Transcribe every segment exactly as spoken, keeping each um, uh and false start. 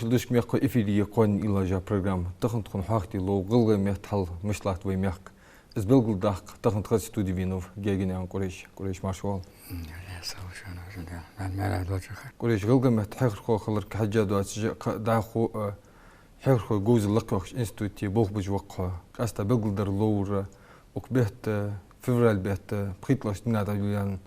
Душка мехкахой, эфире я кхоанен уйлаш йола программа. Тахан тхона хьоахаде лов ГӀалгӀай метта хьал мишта латт вай мехка. Из белгалдаккха тахан тха студе венав Гергенаькъан Къурейш. Къурейш, марша воагӀалва. М, я сал шоана, жа да. Дан мара дочаха. Къурейш, ГӀалгӀай метта хьехархо хиларга хьежжа доацаш, кхы дӀахо, э, хьехархой говзал лакхйоахача институте болх беш ва-кх хьо. Къаьстта белгалдар ловра, укх бетта, февраль бетта, пхийтталагӀча дийнахьа дӀайолаенна,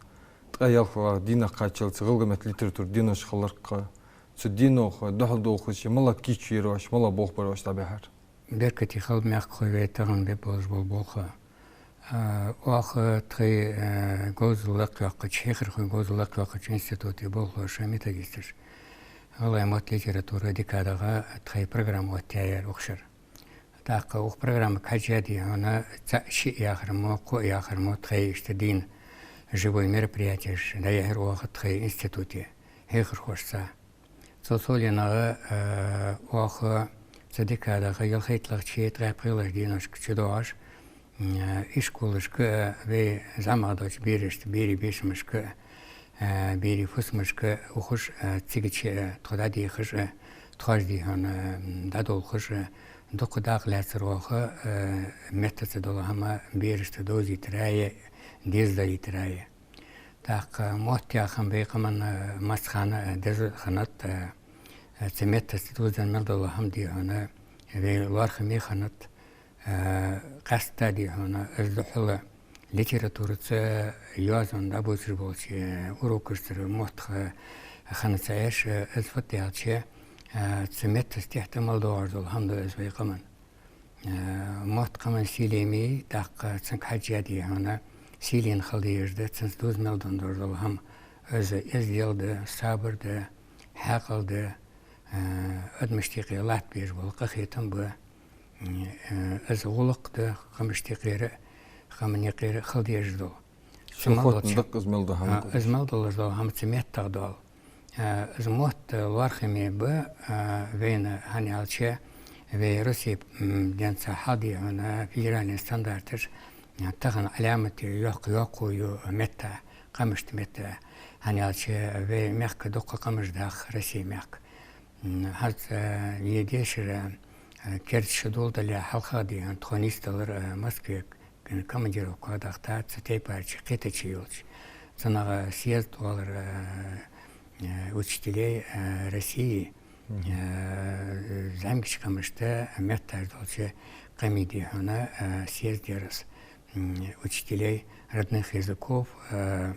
ткъаь ялхлагӀа дийнахьа кхаччалца ГӀалгӀай метта литературан денош хилар-кх. Цу деношка духьал долхаш, малагӀа кийчо яр оаш, малагӀа болх бар оаш дӀабихьар? Беркате хилба, мехкахой, вай тахан беш болаш бола болх. А, оаха тхоай, э, говзал лакхйоаккхача, хьехархой говзал лакхйоаккхача институте болхлоша, методисташа, ГӀалгӀай мотт, литература декадагӀа тхоай программа оттаяьяр укх шера. ТӀаккха укх программага хьежжа, дий хьона, цаӀ-шиъ яхар мо, кхоъ яхар мо тхоай иштта дийна живой мероприятеш дӀаяхьар оаха тхоай институте хьехархошца. Цул совгӀа, э, оаха цу декадагӀа ялхайттлагӀчеи ткъаь пхелагӀчеи деношка чудоагӀаш, м, э, ишколашка, э, вай зӀамагӀа долча берашта, берий бешамашка, э, берий фусамашка ухаш, э, цигача, э, тхо дӀадехаш, э, тхоаш, дий хьона, э, м, дӀадолхаш, э, дукха дакъа лаьцар оаха, э, меттаца дола хӀама берашта довзийтареи дезадалийтареи. ТӀаккха мотт яха хӀама вай къаман, э, массахана, э, деза хиннад, э, э, цу меттаца дувзаденна мел дола хӀама, дий хьона, вай лоархӀаме хиннад, э, къаьстта, дий хьона, из духьала литератураца, йоазон дӀабувцаш болча, э, урокашцара мотт ха-, хинна ца Ӏеш, э, из фуд аьлча, э, цу меттаца тӀехьа тӀа мел доагӀаш дола хӀама да из вай къаман. Э, мотт къаман сийле ма йий, тӀаккха цунга хьежжа, дий хьона, сийле хила дезаш да, цунца дувза мел дола хӀама. Из эздел да, сабар да, хьаькъал да, э, адамашта юкъе латта безаш бола къахетам ба. М, э, из гӀулакх да, къамашта юкъера, къаман юкъера хила дезаш дола. Цу мел долча, даккха из мел дола хӀама, а, из мел долаш дола хӀама цу меттагӀа дола. А, из мотт лоархӀаме ба, а, вайна, хӀана аьлча, вай Россе, м, денз хьалха, дий хьона, федеральни стандарташ, а, тахан Ӏаламате йоккха йоккхо я метта, къамашта метта, хӀана аьлча вай мехка дукха къамаш да-кх Россе мехка. М, хӀанз, э, е дешара, э, керда шу доладалехьа хьалха, дий хьона, тхо нийсделар, э, Москве к-, командировка дахийтад, цу тайпарча кхетаче йолча. ЦунагӀа съезд оалар, э, э, учителей, э, России, э, зӀамигача къамашта метташ долча къамий, дий хьона, э, съезд яр из, м, учителей родных языков, э,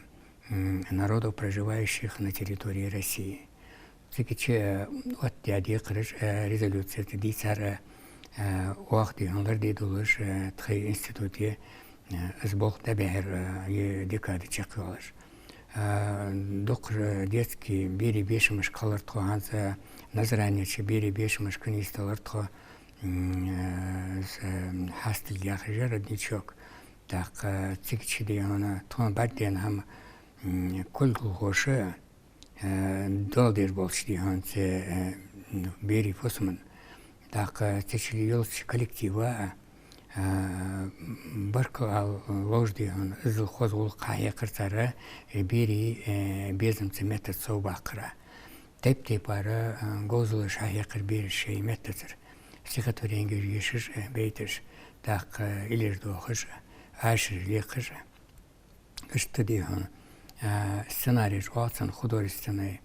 м, народов, проживающих на территории России. Цигача, э, оттадаь декхараш, э, резолюцеш дийцар, э, оаха, дий хьона, лораде долаш, э, тхоай институте, э, из болх дӀабихьар, э, е декада чакхйоалаш. Э, дукха, э, детский берий бешамашка хилар тхо, хӀанз, э, Назранеча берий бешамашка нийсделар тхо, м, э, с-, э, хьастал яхаш я, родничок. ТӀаккха цигача, дий хьона, тхона бӀаргадайна хӀама, м, кулгалхоша, э, дола деш болча, дий хьона, цу, э, ну, берий фусаман. ТӀаккха цу чу йолча коллектива, э, баркал ала ловш, дий хьона, иззал хоза гӀулакх хьахьекхар цар, э, берий, э, безам цу меттаца совбаккхара. Тайп-тайпара, э, говзалаш хьахьекхар бераша шоай меттацара. Стихотворенеш ешаш, э, бейташ, тӀаккха уйлаш доахаш, ашараш лекхаш. Иштта, дий хьона, а, сценареш оал цунна, художественный,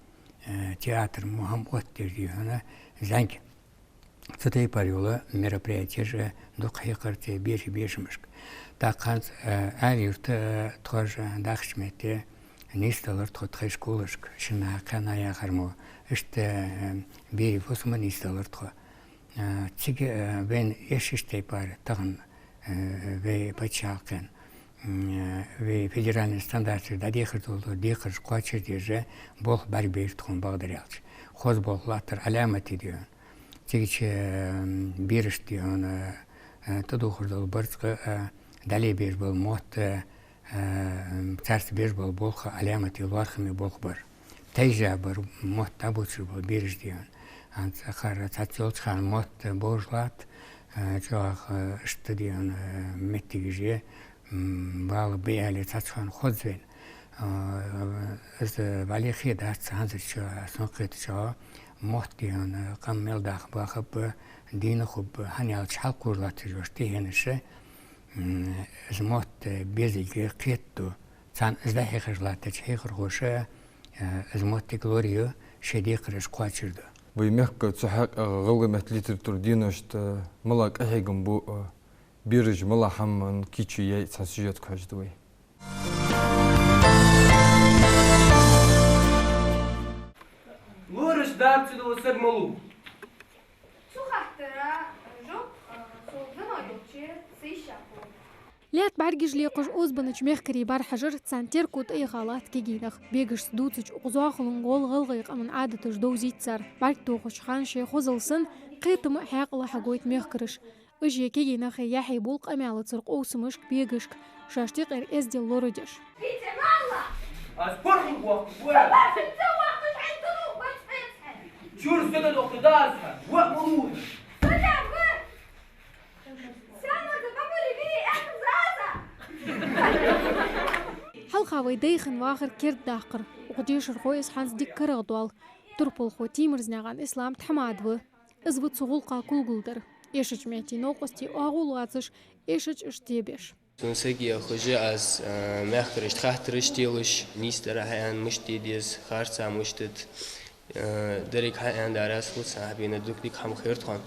а, театр мо хӀама оттадеш, дий хьона, зӀамига. Цу тайпара йола мероприятеш, а, дукха хьекхар цу берий бешамашка. ТӀаккха хӀанз, а, Ӏаьлий-Юрта, а, тхоаш, а, дахача метте нийсделар тхо тхоай школашка, шиннахьа, кхаьннахьа яхар мо. Иштта, а, берий фусаман нийсделар тхо. А, цига, а, вайна эшаш тайпара тахан, а, вай паччахьалкхен, м, а, вай федеральни стандарташ дӀадехар дола декхараш кхоачашдеш, болх бӀаргабайра тхона, бакъдар аьлча. Хоза болх латтар Ӏаламате, дий хьона. Цигача, м, берашта, дий хьона, а, тӀадувхаш дола барзкъа, а, дӀале безаш бола мотт, а, э, царца беш бола болх Ӏаламате, лоархӀаме болх бар. Тайжа бар мотт дӀабувцаш бола бераш, дий хьона. ХӀанз акхар цхьацца йолча хана мотт бовш латт, э, чӀоагӀа, э, иштта, дий хьона, э, моттигаш я, м, бала ба аьле цхьацца хана хоза вайна. Э, из валехе дац хӀанзарчоа, сона кхетачоа, Мотт, дий хьона, къам мел даха бахаб, дийна хургба, хӀана аьлча хьалкхувш латташ йола тӀехьенаш, м, из мотт безилга кхетаду. Царна из дӀахьехаш латтача хьехархоша, э, из моттиг лораю, шоай декхараш кхоачашду. Вай мехка цу хьакъехьа гӀалгӀай меттала литература деношта мала къахьегам бу, э, бераш мала хӀаман кийчо яьй, цхьан сюжетага хьожаргда вай. Лораша дарба ца дала саг малув? Цу хаттара жоп, а, цу дано йолча цӀи шапо. Лаьтта бӀаргаш лекхаш озабеннача мехкарий бӀарахьажар, царна терко тӀаэха латт кагий нах. Бегашца дувцача укх зоахалон гӀолла гӀалгӀай къаман Ӏадаташ довзийт цар. БӀаргтохача хана шоай хозал санна, кхетама а хьаькъала а хьагойт мехкараш. Уж е кагий нах яхьий бул къамаьлацара къовсамашка, бегашка, шоашта юкъера эздел лорадеш. Аз паргӀата воаккхаргва. Чура сага дохка да аз хьа. Ва малув. Хьалха вай даьй хинна вахар кердадаккхар. Укх дешархой из хӀанз дика карагӀдоал. Турпалхо Тимирзнаькъан Ислам тхьамада ва. Из ва цу гӀулакха кулгалдар. Эшача метте новкъостий оагӀув лоацаш, эшача иштта дебеш. Сона саг яхаш, аз, а, мехкарашта хаттараш телаш, нийсдара хьааьнна мишта де деза, харцахьа мишта да, а, деррига хьааьнна дар аз фуцахьа бена, дукха дика хӀама хир тхона.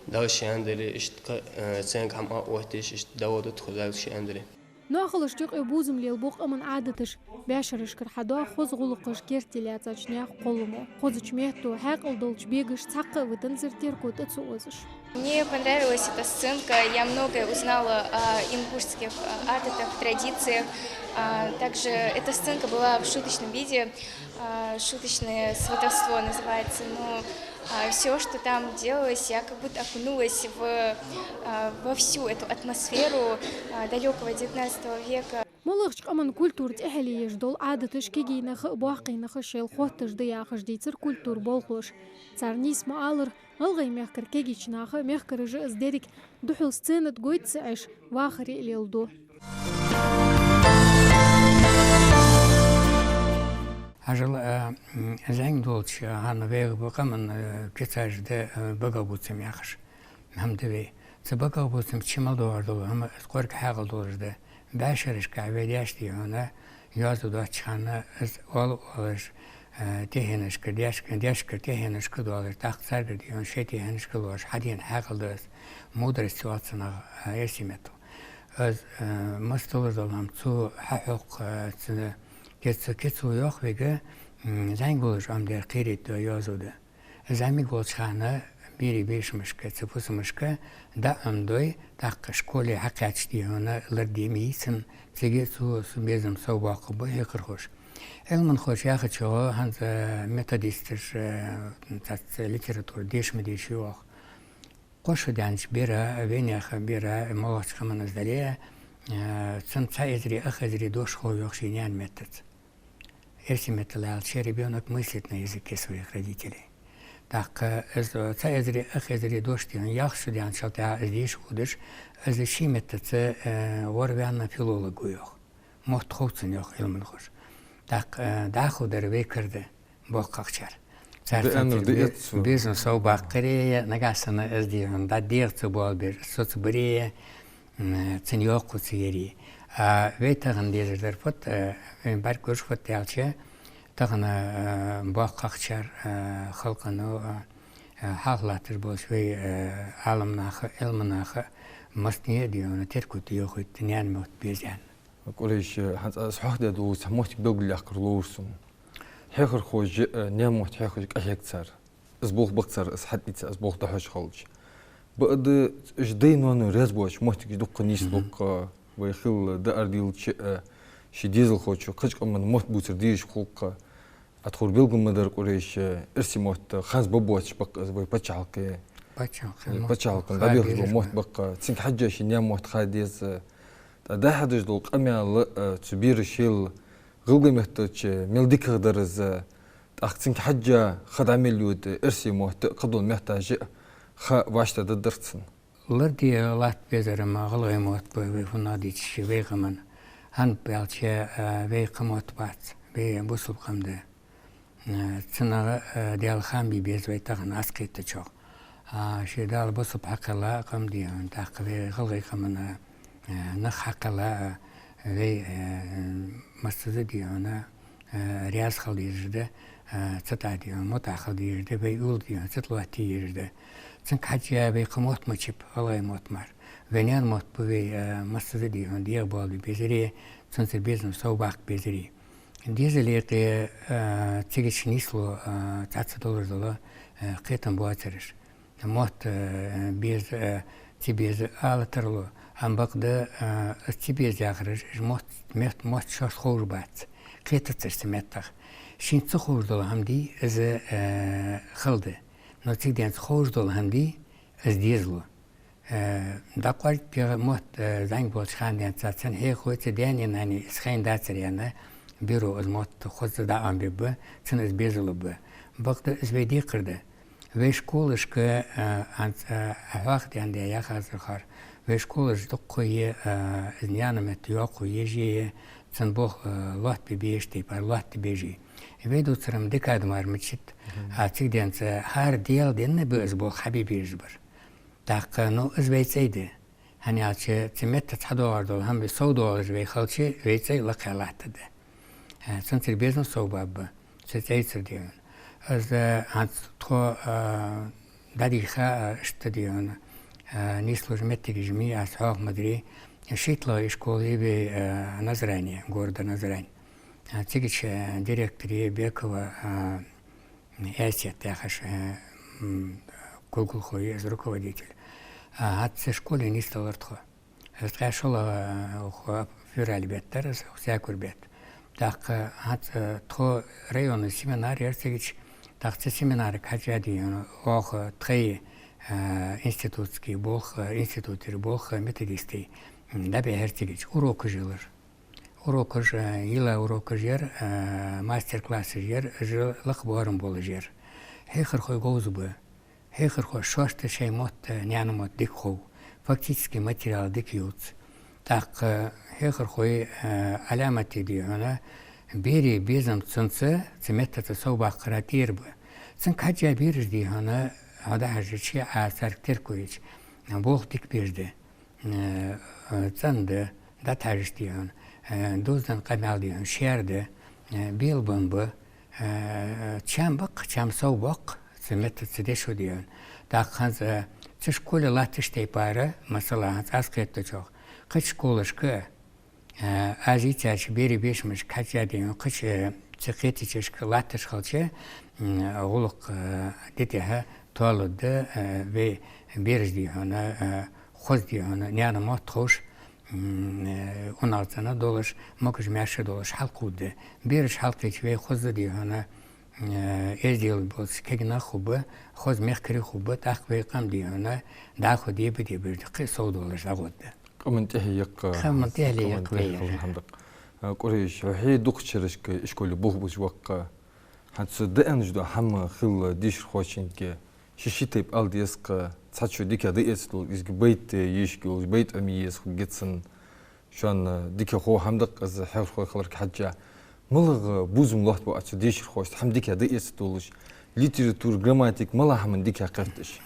Дала ше аьннадар, иштта кха-, а, цунга хӀама а оттадеш, иштта дӀаода тхо, Дала ше аьннадар. Ноахалашта юкъе бувзам лелабу къаман Ӏадаташ. БӀаьшерашкара хьадоагӀа хоза гӀулакхаш керте лаьцача наьха кхолламо. Хозача метто хьаькъал долча бегашта цхьаккха а витанзар терко тӀа ца озаш. Мне понравилась эта сценка. Я многое узнала о ингушских, а, Ӏадатах, традициях. А, также эта сценка была в шуточном виде, а, шуточное сватовство называется. Ну, а, всё, что там делалось, я как будто окунулась в, а, во всю эту атмосферу, а, далёкого девятнадцатого века. МоллагӀча къаман культура тӀехьалъеш дола Ӏадаташ кагий наха а боккхий наха а шоайла хотташ да яхаш дийцар культура болхлоша. Цар нийса ма аллара, гӀалгӀай мехкара кагийча наха а, мехкараша а из деррига духхьал сцена тӀа гойта ца Ӏеш, вахаре а леладу. Хьажал, а, м, зӀамига долча хана вайгӀа ба къаман, а, кицаш да, а, багахбувцам яхаш. ХӀама да вай. Цу багахбувцамца чу мел доагӀаш дола хӀама, из кӀоарга хьаькъал долаш да. БӀаьшерашка вай даьша, дий хьона, йоазув доацача хана из оал-оалаш, э, тӀехьенашкара, даьшка, даьшкара тӀехьенашка доалаш, тӀаккха царгара, дий хьона, шоай тӀехьенашка лоархӀаш, хьадена хьаькъал да из. Мудрость оал цунах, э, эрсий меттала. Из, э, массадолаш дола хӀама цо хьахьокх, э, цу кица, кицо йоах вайга, м, зӀамига волаш Ӏомадаьр кхерийта йоазув да. ЗӀамига волча хана берий бешамашка, цу фусамашка дӀаӀомадой, тӀаккха школе хьакхаьчача, дий хьона, ларде ма йий цунна, цига цо безам совбоаккхаргба хьехархоша. Ӏилманхоша яхачох, хӀанз, э, методисташ, э, цхьацца литература деша ма деший оаха. Кхо шу даьннача бера, вайнаьха бера, моллагӀча къаман из дале, э, цунна цхьа эзари ах эзари дош хов йоах ший наьна меттаца. Эрсий меттала аьлча, ребёнок мыслит на языке своих родителей. ТӀаккха из цхьа эзари ах эзари дош, дий хьона, ялх шу даьнначул тӀехьагӀа из деша водаш, из ший меттаца, э, ворваьнна филолог ва йоах. Мотт хов цунна йоах Ӏилманхоша. ТӀаккха, э, дӀахо дар вай кара да боккхагӀчар. Цар цунца бе-, безам совбаккхаре, нагахьа санна из, дий хьона, дӀа дегӀа ца боалабеш, соцабаре, м, цун йоккхо ца яре. А вай тахан дезар дар фуд, э, вайна бӀаргагуш фуд аьлча, тахан, э, боккхагӀчар, э, халкъо, э, хьалха латташ болча вай, э, Ӏаламнаха, Ӏилманаха массане а, дий хьона, терко тӀайохийт наьна мотт беза аьнна. Къурейш, хӀанз аз хьоахадаь дола цхьа моттиг белгалъяккхар ловра сона. Хьехархоша, э, наьна мотт хьехаш къахьег цар. Из болх ба-кх цар, из хьатӀаийца, из болх дӀахьош хилча. Бакъда, уж дай-ноаной раьза боацача моттигаш дукха нийслу-кх, вай хила даар дилча а, ший дезалхочо кхыча къаман мотт бувцар дезаш хул-кх. Ӏа тховра белгал ма дарра, Къурейш, эрсий мотт хӀанз ба боацаш ба-кх из вай паччахьалкхе. Паччахьалкхе, э, мотт паччахьалкхен ба-кх, дӀабехаш бола мотт ба-кх. Цунга хьежжа ший наьна мотт ха деза. ТӀаккха дӀахьош дола къамаьл, э, цу бераша шоайла гӀалгӀай меттаца мел дикагӀа дар из, тӀаккха цунга хьежжа ха дӀа мел йода эрсий мотт а, кхыдола метташ а ха вӀаштӀехьдаргдар цунна. Лораде латта безар-м гӀалгӀай мотт ба вай, фуннагӀа дийцача, вай къаман. ХӀана аьлча, э, вай кхы мотт бац, вай бусалба къам да. Э, цунах, э, Даьла хам бе беза вай тахан аз кхетачох. А, ший Дала бусалба хьакхелла къам, дий хьона, тӀаккха вай гӀалгӀай къаман, э, нах хьакхелла, э, вай, э, массаза, дий хьона, э, раьза хила дезаш да, э, цу тӀа, дий хьона, мутӀахьа хила дезаш да, вай уйла, дий хьона, цу тӀа лоаттае езаш да. Цунга хьежжа вай кхы мотт ма чӀоагӀа, гӀалгӀай мотт мара. Вай наьна мотт ба вай, э, массаза, дий хьона, дегӀабоалабе безари, цунцара безам совбаккха безари. Дезала юкъе, э, цигача нийслу, э, цхьацца долаш дола, э, кхетам боацараш. Мотт, э, беза, э, ца беза ала тарлу, ам бакъда, э, ца беза яхараш, уж мотт, мет-, мотт шоашта ховш бац, кхетацараш цу меттах. Шийна ца ховш дола хӀама дий, из, э, хала да. Но цигденца ховш дола хӀама дий, из дезалу. Э, дӀакъоаргда пхьегӀа мотт, э, зӀамига болча хана денз цун хьехой, цу даьна-наьна из хайна дацар аьнна, беро из мотт хоза дӀаӀомабергба, цунна из безалургба. Бакъда из вай декхар да. Вай школашка, э, хӀанз, э, хьоахадаьнна да яхазархар. Вай школаш дукха е, э, из наьна метта йоаккхо еш е, цун болх, э, лоаттабе безаш тайпара лоаттабеш. Вай дувцар-м декада мара мичад, а цигденца хӀара Даьла денна ба из болх хьабе безаш бар. ТӀаккха, ну, из вай цӀай да. ХӀана аьлча, цу меттаца хьадоагӀаш дола хӀама совдоалаш вай хилча, вай цӀай лакхе латтаргда. Э, цунцара безам совбаргба, цу цӀайцара, дий хьона. Из, э, хӀанз тхо, э, дӀадийха, э, иштта, дий хьона, э, нийслуш моттигаш ма йий, аз хьоаха ма дарий, шийтталагӀа школа я вай, э, Назране, города Назрань. Э, цигача, э, директор я Бекова, э, Эсет яхаш, э, м, кулгалхо я из, руководитель. А, хӀанз цу школе нийсделар тхо. Из ткъаь шоллагӀа, э, февраль бетта дар из, саькур бетта. ТӀаккха хӀанз, э, тхо районни семинар яр цигача, тӀаккха цу семинарага хьежжа, дий хьона, оаха тхоай, э, институтски болх, э, институтера болх, э, методистий, м, дӀабихьар цигача. Урокаш елар. Урокаш, э, йила урокаш яр, э, мастер-классаш яр, уж лакха боарам болаш яр. Хьехархой говза ба. Хьехархоша шоашта шоай мотт, э, наьна мотт дика хов. Фактически материал дика ювц. ТӀаккха хьехархой, э, Ӏаламате, дий хьона, берий безам цунца, цу меттаца совбаккхара тӀера ба. Цунга хьежжа бераш, дий хьона, хьо дӀахьежача, Ӏа царга терко йича, болх дика беш да. Э, э, цӀена да, дӀатӀахьежача, дий хьона, э, дувзаденна къамаьл, дий хьона, шаьра да, э, белабенна ба, э, чам баккха, чам совбаккха, цу меттаца дешо, дий хьона. ТӀаккха хӀанз, э, цу школе латтача тайпара, масала, хӀанз аз кхетачох, кхыча школашка, э, аз йийцача берий бешамашка хьежжа, дий хьона, кхыча, э, цу кхетачашка латташ хилча, м, гӀулакх, э, дитӀехьа тоалургда, э, вай бераш, дий хьона, э, хоза, дий хьона, наьна мотт ховш, м, э, унахцӀена долаш, могаш-маьрша долаш хьалкхувргда. Бераш хьалкхийча вай хоза, дий хьона, э, эздел боацаш кагий нах хургба, хоза мехкарий хургба, тӀаккха вай къам, дий хьона, дӀахо деба-деба дий, кхы а совдоалаш дӀагӀоргда. Къаман тӀехье яккха, къаман тӀехье яккха вай хӀама да-кх. А, Къурейш, хьо хьай дукхача шерашка ишколе болх беш ваьккха. ХӀанз цу дӀааьннача дола хӀама хилла дешархочунга ший-ший тайпа ала деза-кх, цхьачо дика дӀаэцаргдолаш, из байт ешаргйолаш, байт Ӏомае еза хургья цунна. Шоана дика хов хӀама да-кх из хьехархой хиларга хьежжа. МалагӀа безам лоаттабу Ӏа цу дешархошта, хӀама дика дӀаэцаргдолаш, литература, грамматика, малагӀа хӀаман дика кхеташ?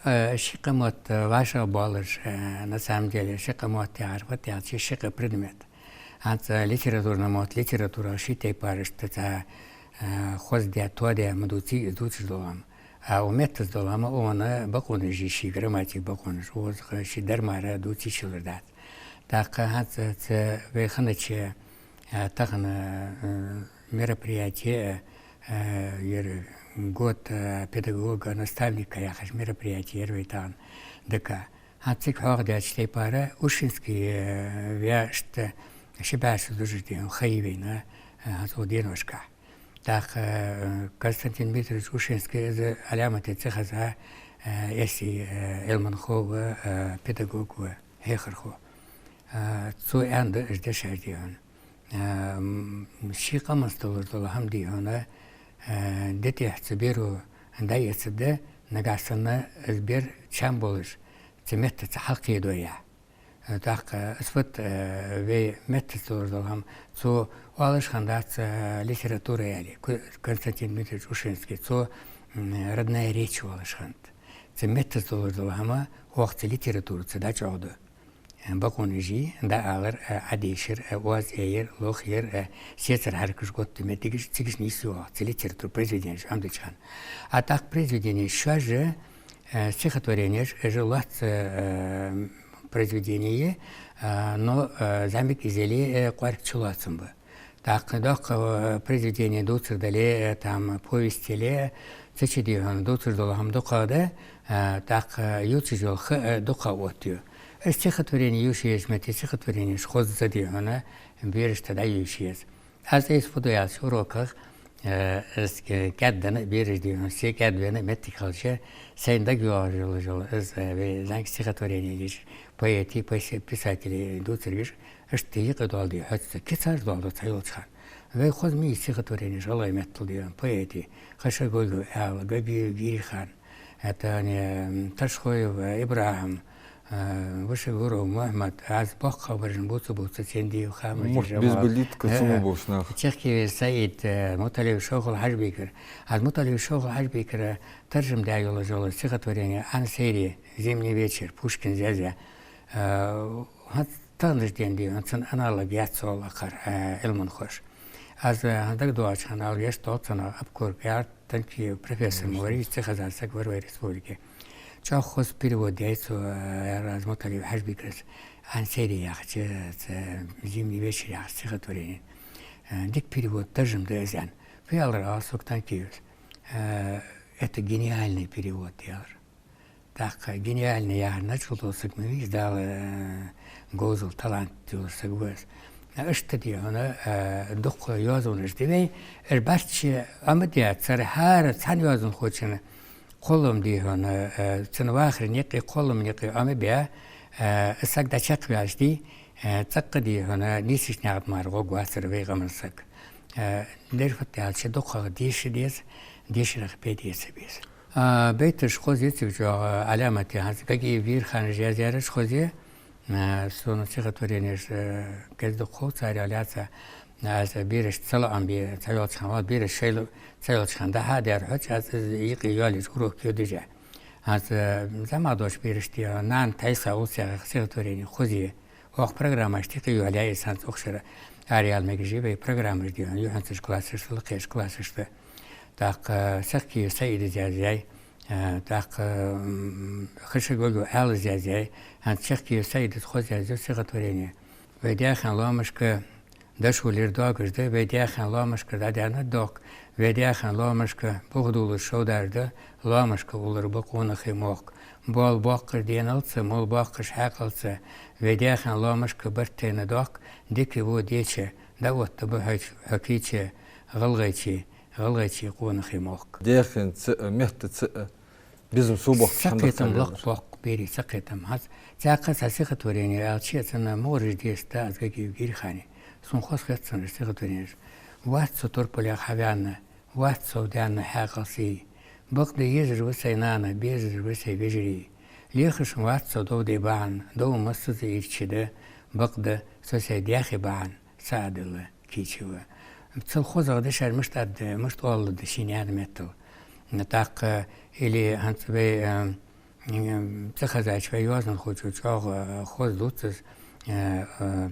Э, ши-кхы мотт, э, вӀашагӀбоалаш, э, на самом деле, ши-кхы мотт яхар фуд аьлча, ши-кхы предмет. ХӀанз, э, литературни мотт, литературах ший тайпара иштта цхьа, э, хоза даь, тоадаь ма дувций из дувцаш дола хӀама. А укх меттаца дола хӀама, укхун бокъонаш я ший, грамматика бокъонаш, укхаза ший дар мара дувца йиш йолаш дац. ТӀаккха хӀанз цу вай хиннача, э, тахан, э, мероприяти, э, э, ер год, э, педагога, наставника яхаш мероприяти яр вай тахан дика. ХӀанз цига хьоахадаьча тайпара Ушинский, э, вяшта ши бӀаь шу дужаш, дий хьона, ха я вайна, э, хӀанз укх деношкахь. ТӀаккха, э, Константин Дмитриевич Ушинский, из Ӏаламате ца хеза, э, эсий, э, Ӏилманхо ва, э, педагог ва, хьехархо. Э, цо аьннад уж дешаш, дий хьона. Э, м, ший къаманца долаш дола хӀама, дий хьона, э, дитӀехьа цу беро дӀаэцаргда, нагахьа санна из бер чам болаш, цу меттаца хьалкхеядой. Э, тӀаккха, э, из фуд, э, вай меттаца долаш дола хӀама, цо оалаш хиннадац, э, литература аьле, Ку-, Константин Дмитриевич Ушинский, цо, м, родная речь оалаш хиннад. Цу меттаца долаш дола хӀама, оаха цу литератураца дӀачӀоагӀду. Э, бокъонаш йий, дӀаалар, э, Ӏодийшар, э, оаз яьяр, лох яр, э, сецар хьаракаш готта моттигаш, цига нийсъю оаха цу литература произведенеш Ӏомадеча хана. А тӀаккха произведенеш шоаш, э, стихотворенеш, уж лоацца, э, произведени, э, но, э, зӀамига иззал, э, кӀоарга чулоацам ба. ТӀаккха доккха, э, произведени дувцар дале, э, там, повесть яле, цу чу, дий хьона, дувцар дола хӀама дукхагӀа да, э, тӀаккха ювцаш йола ха, э, дукхагӀа оттаю. Э, стихотворени ювше езача метте стихотворенеш хоза, дий хьона, берашта дӀаювше еза. Аз из фу ду аьлча, уроках, э, из кӀаьдвенна, бераш, дий хьона, се кӀаьдвенна моттиг хилча, сайна дагайоагӀаш йола, йола из, э, вай зӀамига стихотворени деш, поэтий, пис-, писателий дувцаргаш, иштта юкъе доаладу хьоца, кицаш доаладу цхьайолча хана. Вай хоза ма йий стихотворенеш гӀалгӀай меттала, дий хьона, поэтий, Хашагульгов Ӏаьла, Гагиев Гирихан, это не, м, Ташхоев, э, ИбрахӀим, э, Вышегуров Мухьмад, аз боккхагӀбараш бувца-бувца, Цендиев Хамадий, мурт Жамал, безболитка, э, цу мо болча наха. Чехкиев Саид, э, Муталиев Шовхал Хьажбикар. Аз Муталиев Шовхал Хьажбикара таржам даь йола, йола стихотворени «Ӏан сайре», «Зимний вечер», Пушкина яздаь. Э, хӀанз тахан дийнахьа, дий хьона, цун аналог яц оал акхар, э, Ӏилманхоша. Аз, э, хӀанз дагадоагӀача хана ала гешт долда цунах, Апкург яр, Танкиев профессор ма варий, цӀи хезар саг вар вай республике. ЧӀоагӀа хоза перевод даьд цо, э, яр аз Муталиев Хьажбикара «Ӏан сайре» яхача, цу «Зимний вечер» яхача стихотворени. Э, дика перевод, таржам да из, аьнна. Фу аьлар, оал сога Танкиевс. Э, это гениальный перевод, аьлар. ТӀаккха гениальный яхар начул дола саг ма вий из, Дала, э, говзал, талант йолаш саг ва из. Иштта, дий хьона, э, дукха йоазонаш да вай, уж барчча Ӏомадаь, цар хӀара цхьан йоазонхочун кхоллам, дий хьона, э, цун вахара юкъе, кхоллама юкъе Ӏомабаь, э, саг дӀачакхваьлча, дий, э, цӀаккха, дий хьона, нийсача наькъа тӀа мара гӀоргвацар вай къаман саг. Э, дера фуд аьлча, дукхагӀа деша деза, дешарах пайда эца беза. А, байташ хоза я цига чӀоагӀа, Ӏаламате, хӀанз Гагиев Гирихана яздаьраш хоза я, а, сона стихотворенеш, э, кӀезига-дукха хов царех лаьца, аз берашта салоӀам бе цхьайолча хана, вал бераш шоайла цхьайолча хана дӀахьа а даьр хьоаца, аз из юкъе йоалаеш урок йодижа. ХӀанз, э, зӀамагӀа долча берашта, «Нана тхьайса гӀулсехьа» яха стихотворени хоза я. Оаха программашта юкъе йоалаяьй из, хӀанз укх шера араяла мегаш я вай программаш, дий хьона, юххьанцарча классашта, лакхерча классашта. ТӀаккха Сахкиев Саида яздаьй, э, тӀаккха, м, Хашагульгов Ӏаьла яздаьй, хӀанз Сахкиев Саида хоза яздаьд стихотворени. Вай даьхен лоамашка дошо лир доагаш да, вай даьхен лоамашка дӀадаьннад доккха, вай даьхен лоамашка бух дуллаш шовдаш да, лоамашка уллар ба къонахий мохк. Боал боккхаш деналца, мол боккхаш хьаькъалца, вай даьхен лоамашка барт тайна доккха, дика во деча, дӀаотта ба хьо, хьо кийча, гӀалгӀайче, гӀалгӀайче къонахий мохк. Даьхенца а, меттаца а безам совбоаккхаш хӀама да. Сакхетам лакха боккха, берий, сакхетам. ХӀанз цхьаькха цхьа стихотворени аьлча, цунна мугӀараш деса да аз Гагиев Гирихана. Сона хоза хет цун стихотворенеш. Вац со турпалех хьаваьнна, вац сов даьнна хьаькъал сий. Бакъда езаш ва сай нана, безаш ва сай вежарий. Лехаш вац со дов де бахьан, дов массаза ийрча да, бакъда со сай даьхе бахьан, цаӀ а дилла кийча ва. Цул хозагӀа дешар мишта да, мишта оалалургда ший наьна меттала. ТӀаккха или хӀанз вай, э, м, цӀихезача вай йоазонхочо чӀоагӀа, э, хоза дувц из, э, э,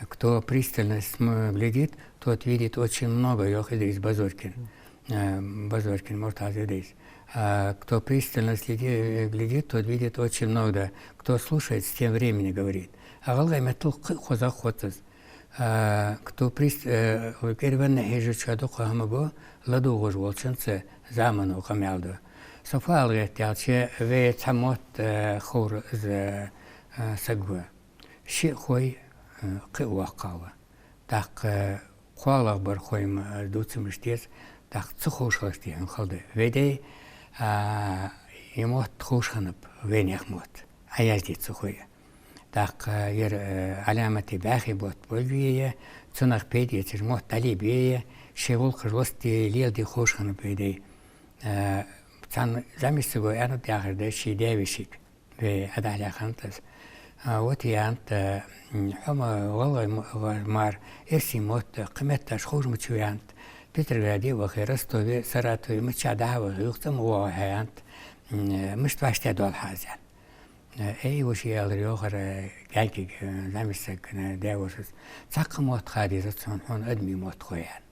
«Кто пристально см-, глядит, тот видит очень много», йоах Идрис Базоркина. Э, Базоркина Муртаза Идрис. А, «Кто пристально следи-, глядит, тот видит очень много, да. Кто слушает, с тем временем говорит». А гӀалгӀай меттала кхы а хозагӀа хов из. А, кто прис-, э, кӀервенна хьежачоа дукха хӀама го, ладувгӀаш волчунца замано къамаьл ду. Со фу ала гӀерт аьлча, вай цхьа мотт, э, ховра из, э, саг ва. Шиъ хой, э, кхы а воккхагӀа ва. ТӀаккха кхоалагӀбар хой ма, э, дувца мишта деза, тӀаккха ца ховш хиларах, дий хьона, хала да. Вай дай, а, из мотт ховш хиннаб, вайнаьха мотт. Ӏоязде ца хой. ТӀаккха ер, э, Ӏаламате бӀаьхий мотт болга ве а, цунах пайда эцаш мотт дӀалебе а, ший гӀулакхаш лостаде, леладе ховш хиннаб вай дай. Э, цхьан зӀамига саго аьннад яхар да ший даь-вешийга, вай Ӏодахьалеханат из. А, вот яьннад, э, м, хьо ма гӀалгӀай м-, гӀа-, мара эрсий мотт кхыметташ ховш ма ва яьннад. Петрограде вахе, Ростове, Саратове, мичча дӀа а вахе, юха цӀа ма воагӀе хьо, яьннад. М, э, мишта вӀаштӀехьадоал хьо из, яьннад. Э, эй, вӀаший, аьлар йоахар, э, гаьнкига, э, зӀамига сага, э, даь-вошас. Цхьаккха мотт ха дезац хьона, хьона адамий мотт хой, яьннад.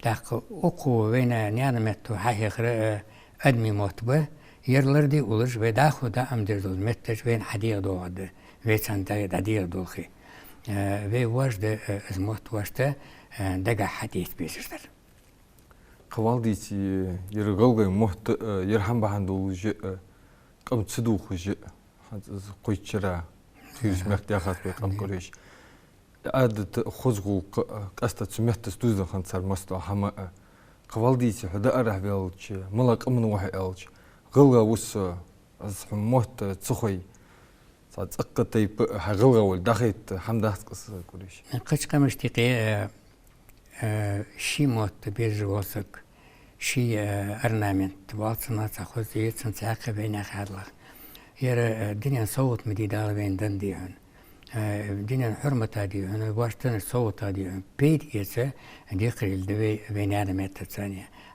ТӀаккха укхо вайна наьна метто хьахьехар, э, адамий мотт ба, ер лораде уллаш, вай дӀахо дӀаамдеш дола метташ вайна хьадийхадоагӀаргда, вай царна дӀа-, дӀадийхадолхе. Э, вай вож да, э, из мотт вӀашта, э, дагахьа хьатӀаэца безаш дар. Кхы валдийци, ер гӀалгӀай мотт, э, ер хӀама бахьан долаш, э, къам ца дувгӀаш, хӀанз из кхойтта шера, кхойтта шера мехка даьхад вай къам къурейш. Ӏадат, хоза гӀулакх, къаьстта цу меттаца дувзаденна хиннад цар масса хӀама. Кхы валдийци, хьо дӀаарахьа ваьлча, малагӀа къаман ва хьо аьлча, гӀалгӀа ва со, аз хьона мотт ца хой, цхьа цӀаккха тайпа, хьай гӀалгӀа волга дӀахайтад, хӀама дац-кх из, къурейш. Кхыча къамашта юкъе, э, э, ший мотт безаш вола саг, ший, э, орнамент валцана цхьа хоза, цунца хьакха вайнаьха хьадалахь. Ер, э, дунен совгӀат ма дий Дала вайна денна, дий хьона. Э, дунен хьурмата, дий хьона, вӀаштӀехьа совгӀата, дий хьона, пайда эца декхарийла да вай, вай наьна меттаца.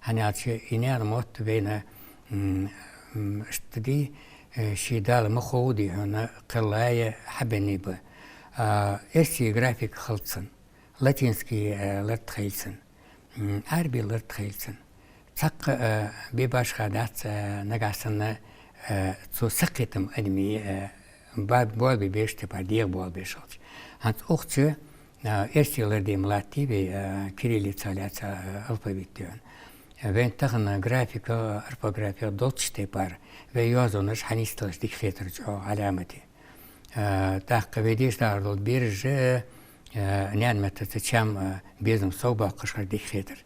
ХӀана аьлча из наьна мотт вайна, м, м, иштта дий, э, ший Дала ма хов, дий хьона, кхеллай, хьабеннай ба. А, эрсий графика хилац цун, латинский, э, лораде хилац цун, м, Ӏарбий лораде хилац цун. Цхьаккха, э, бе башха дац, э, нагахьа санна, э, цу сакхетама адамий, э, ба-, болх бе безача тайпара дегӀабоалабеш хилча. ХӀанз укх чу, э, эрсий лораде ма латтий вай, э, кириллица лаьца, э, алфавит, дий хьона. Вайна тахан графика, орфография долча тайпара вай йоазонаш хьанийсдалаш дика хетар чӀоагӀа Ӏаламате. Э, тӀаккха вай дешаш дола бераш, э, наьна меттаца чам, э, безам совбоаккхаш хилар дика хетар.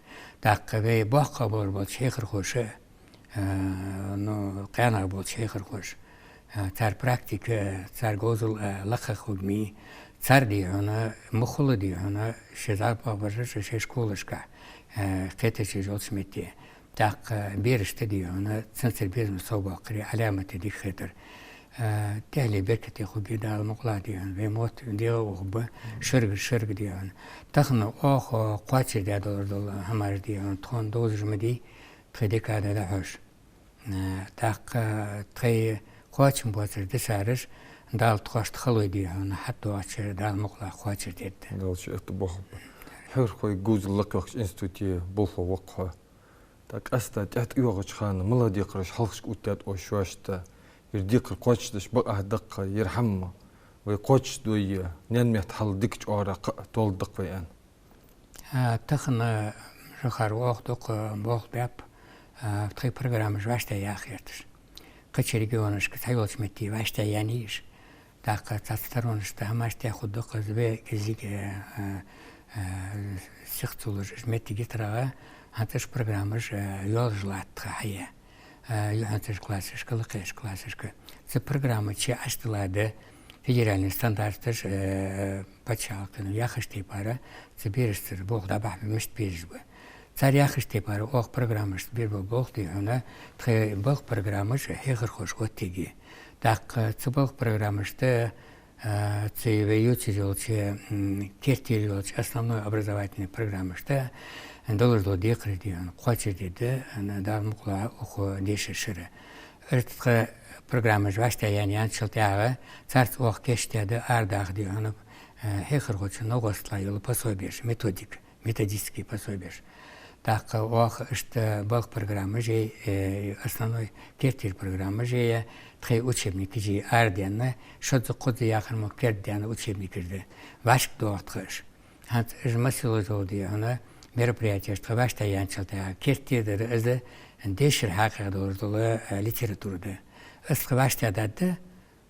ТӀаккха вай боккхагӀа болаш болча хьехархоша, э, ну, къаьнагӀа болча хьехархоша, э, цар практика, э, цар говзал, э, лакхагӀа хургья, цар, дий хьона, ма хулла, дий хьона, шоай зӀамига бараш шоай школашка, э, кхетаче йолча метте. ТӀаккха берашта, дий хьона, царцара безам совбоаккхаре Ӏаламате дика хетар. Э, тӀехьале беркате хургья, Дала мукъалахь, дий хьона, вай мотт дегӀа ухаргба, шерга, шерга, дий хьона. Тахан оаха кхоачашдаь долаш дола хӀамаш, дий хьона, тхона довзаш ма дий, тхоай декада дӀахьош. Э, тӀаккха тхоай кхоачам боацаш дисараш, Дала тхоашта халой, дий хьона, хьатӀадоагӀача шера Дала мукъалахь кхоачашдергда. Дала шоашта бохаб. Хьехархой говзал лакхъяхача институте болхло ва-кх хьо. ТӀаккха къаьстта тӀехьа тӀайоагӀача хана малагӀа декхараш хьалхашка оттадаьд оаш шоашта? Ер декхар кхоачашдеш бакъахьа да-кх ер хӀама, вай кхоачашдой, наьна метта хьал дика чӀоагӀа кхы а толдакх вай аьнна. А, тахан, э, Жохар, оаха дукха болх баьб, а, тхоай программаш вӀаштӀехьаяха гӀерташ. Кхыча регионашка цхьайолча метте вӀаштӀехьаяьннай уж. ТӀаккха цхьацца сторонашта хӀамаш тӀехьа хургда-кх из, вай кӀезига, э, э, э, сиха ца луш, уж моттиг йитарагӀа, хӀанз уж программаш, э, йолаш латт тха хьае. Э, юххьанцарча классашка, лакхерча классашка. Цу программа чу Ӏаш дилла да федеральни стандарташ, э, паччахьалкхен яхача тайпара, цу берашцара болх дӀабахьа мишта безаш ба. Цар яхача тайпара оаха программашца беш бола болх, дий хьона, тхоай балха программаш хьехархоша оттаергья. ТӀаккха цу балха программашта, а, цу вай ювцаш йолча, м, керттера йолча основной образовательни программашта долаш дола декхараш, дий хьона, кхоачашдергда, а, Дала мукъалахь укх дешара шера. Иштта тха программаш вӀаштӀехьаяьнна яьнначул тӀехьагӀа, царца оаха кийчдаь да арадаха, дий хьона, э, хьехархочун новкъостала йола пособеш, методика, методически пособеш. ТӀаккха оаха иштта балха программаш я, э, основной керттера программаш я, тхоай учебникаш я арадаьнна, шозза-кхозза яхар мо кердадаьнна учебникаш да. ВӀашкадоагӀа тха уж. ХӀанз уж массе лозол, дий хьона, мероприятеш тха вӀаштӀехьаяьнначул тӀехьагӀа керттера дар из дешара хьакъехьа долаш дола, э, литература да. Из тха вӀаштӀехьадаьд,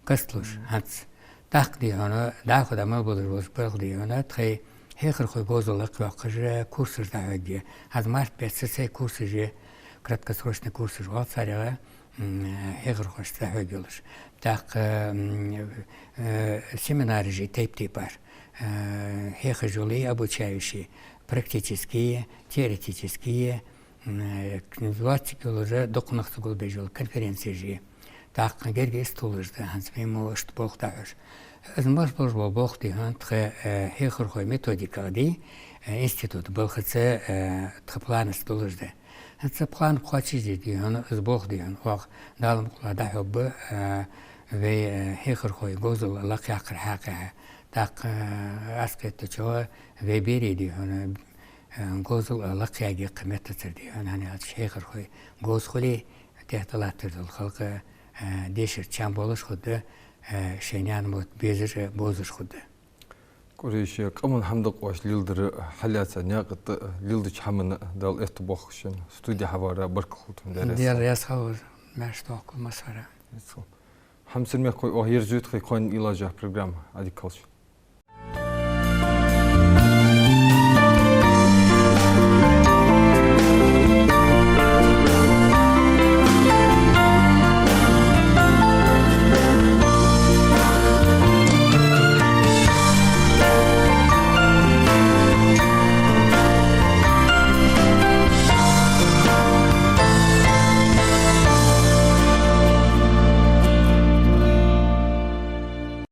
кастлуш, хӀанз. ТӀаккха, дий хьона, дӀахо дӀа мел болаш болча балха, дий хьона, тхоай хьехархой говзал лакхъяккхаш курсаш дӀахьоргья. ХӀанз март бетта сай курсаш я, краткосрочни курсаш оал царех, м, хьехархошца дӀахьоргйолаш. ТӀаккха, м, э, семинараш я тайп-тайпара, э, хьехаш йола обучающи, практически, теоретически, м, э, лоацилга йолаш дукха нах ца гулбеш йола конференцеш я. ТӀаккха гаргга из туллаш да, хӀанз ма мо ишта болх дӀахьош. Из мел болаш бола болх, дий хьона, тха, э, хьехархой методика да, э, институт балхаца, э, тха планаца туллаш да. ХӀанз цу плана кхоачашде, дий хьона, из болх, дий хьона, оаха Дала мукъалахь дӀахьоргба, э, вай, э, хьехархой говзал лакхъяккхар хьакъехьа. ТӀаккха, э, аз кхетачох, вай берий, дий хьона, э, говзал лакхъяьгий кхы меттацара, дий хьона, хӀана аьлча хьехархой говза хуле, тӀехьа тӀалаттар дола халкъ, э, дешара чам болаш хургда, э, шоай наьна мотт безаш, э, бовзаш хургда. Курейш, къаман хӀама дакъош леладар хьалаьца наькъа тӀа леладеча хӀаман Дала аьттув боаккхалба шун. Студе хьавара баркал хилда хьона, Даьла раьза хилва. Даьла раьза хилва, маьрша дохкал массавар. Раьза хилва. Хьамсара мехкахой, оаха ерзаю тха кхоана уйла йолча программа. Ӏадика хийла шун.